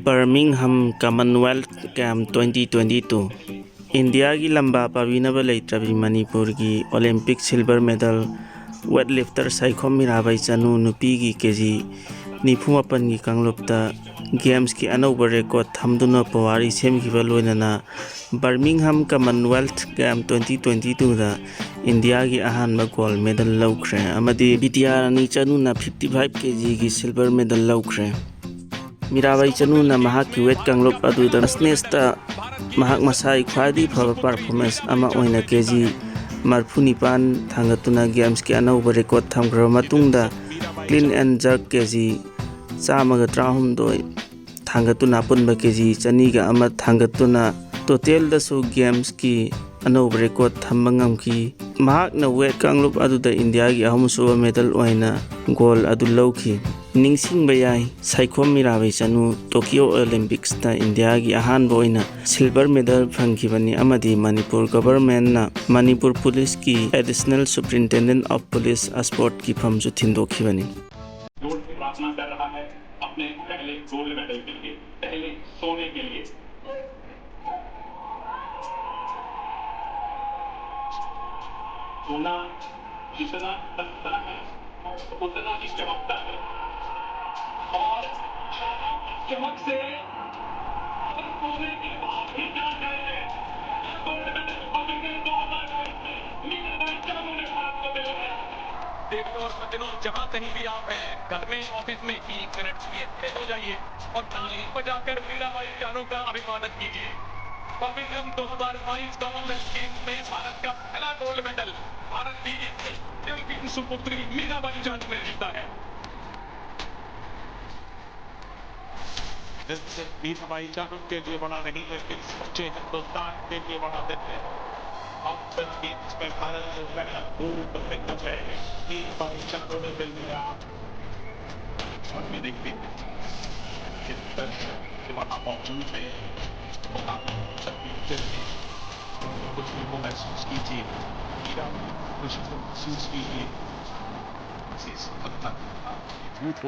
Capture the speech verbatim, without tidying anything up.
Birmingham Commonwealth Game twenty twenty-two꯫ ꯏꯟꯗꯤꯌꯥꯒꯤ ꯂꯝꯕꯥ ꯄꯥꯕꯤꯅꯕ ꯂꯩꯇ꯭ꯔꯕꯤ ꯃꯅꯤꯄꯨꯔꯒꯤ Olympic silver medal weightlifter Saikhom Mirabai Chanu ꯅꯨꯄꯤꯒꯤ ꯀꯦ ꯖꯤ ꯅꯤꯐꯨ ꯃꯥꯄꯟꯒꯤ ꯀꯥꯡꯂꯨꯞꯇ Games ꯀꯤ ꯑꯅꯧꯕ record ꯊꯝꯗꯨꯅ ꯄꯨꯋꯥꯔꯤ ꯁꯦꯝꯈꯤꯕ ꯂꯣꯏꯅꯅ Birmingham Commonwealth Game twenty twenty-two ꯗ ꯏꯟꯗꯤꯌꯥꯒꯤ ꯑꯍꯥꯟꯕ gold medal ꯂꯧꯈ꯭ꯔꯦ ꯑꯃꯗꯤ ꯕꯤꯗ꯭ꯌꯥꯔꯥꯅꯤ ꯆꯅꯨꯅ fifty five ꯀꯦ ꯖꯤꯒꯤ silver medal ꯂꯧꯈ꯭ꯔꯦ꯫ ꯃꯤꯔꯥꯕꯥꯏ ꯆꯅꯨꯅ ꯃꯍꯥꯛꯀꯤ weight ꯀꯥꯡꯂꯨꯞ ꯑꯗꯨꯗ fitness ꯇ ꯃꯍꯥꯛ ꯃꯁꯥꯒꯤ ꯈ꯭ꯋꯥꯏꯗꯒꯤ ꯐꯕ performance ꯑꯃ ꯑꯣꯏꯅ ꯀꯦ ꯖꯤ ꯃꯔꯤꯐꯨ ꯅꯤꯄꯥꯟ ꯊꯥꯡꯒꯠꯇꯨꯅ Games ꯀꯤ ꯑꯅꯧꯕ record ꯊꯝꯈ꯭ꯔꯕ ꯃꯇꯨꯡꯗ clean and jerk K G ꯆꯥꯝꯃꯒ ꯇꯔꯥꯍꯨꯝꯗꯣꯏ ꯊꯥꯡꯒꯠꯇꯨꯅ ꯑꯄꯨꯟꯕ ꯀꯦ ꯖꯤ ꯆꯅꯤꯒ ꯑꯃ ꯊꯥꯡꯒꯠꯇꯨꯅ total ꯗꯁꯨ Games ꯀꯤ ꯑꯅꯧꯕ record ꯊꯝꯕ ꯉꯝꯈꯤ꯫ ꯃꯍꯥꯛꯅ weight ꯀꯥꯡꯂꯨꯞ ꯑꯗꯨꯗ ꯏꯟꯗꯤꯌꯥꯒꯤ ꯑꯍꯨꯝꯁꯨꯕ medal ꯑꯣꯏꯅ gold ꯑꯗꯨ ꯂꯧꯈꯤ꯫ ꯅꯤꯡꯁꯤꯡꯕ ꯌꯥꯏ, ꯁꯥꯏꯈꯣꯝ ꯃꯤꯔꯥꯕꯥꯏ ꯆꯅꯨ Tokyo Olympics ꯇ ꯏꯟꯗꯤꯌꯥꯒꯤ ꯑꯍꯥꯟꯕ ꯑꯣꯏꯅ silver medal ꯐꯪꯈꯤꯕꯅꯤ ꯑꯃꯗꯤ ꯃꯅꯤꯄꯨꯔ government ꯅ ꯃꯅꯤꯄꯨꯔ Police ꯀꯤ Additional Superintendent of Police Sport ꯀꯤ ꯐꯝꯁꯨ ꯊꯤꯟꯗꯣꯛꯈꯤꯕꯅꯤ꯫ प्रार्थना कर रहा है अपने पहले गोल्ड मेडल के लिए, पहले सोने के लिए। सोना जितना खस्ता है, उतना ही चमकता है। और चमक से, और सोने के भाव भी जान गए हैं। गोल्ड मेडल अभी दो हज़ार बाईस में मीराबाई चानू ने भारत को दिलाया। देवियों और सज्जनों, जहां कहीं भी आप हैं, घर में, office में, एक मिनट के लिए खड़े हो जाइए और ताली बजाकर मीराबाई चानू का अभिवादन कीजिए। Birmingham दो हज़ार बाईस Commonwealth Games में भारत का पहला गोल्ड मेडल भारत की इस सुपुत्री मीराबाई चानू ने जीता है। दिल से मीराबाई चानू के लिए बड़ा नहीं, लेकिन समूचे हिंदुस्तान के लिए बड़ा दिन है। Commonwealth Games में भारत को पहला गोल्ड मेडल है। मीराबाई चानू ने मिल लिया। और ये देखिए, कितना वहाँ मौजूद है, वहाँ मौजूद है। कुछ भी वो महसूस कीजिए, मीरा खुशी को महसूस कीजिए। इसी से लगता है, झूठ हो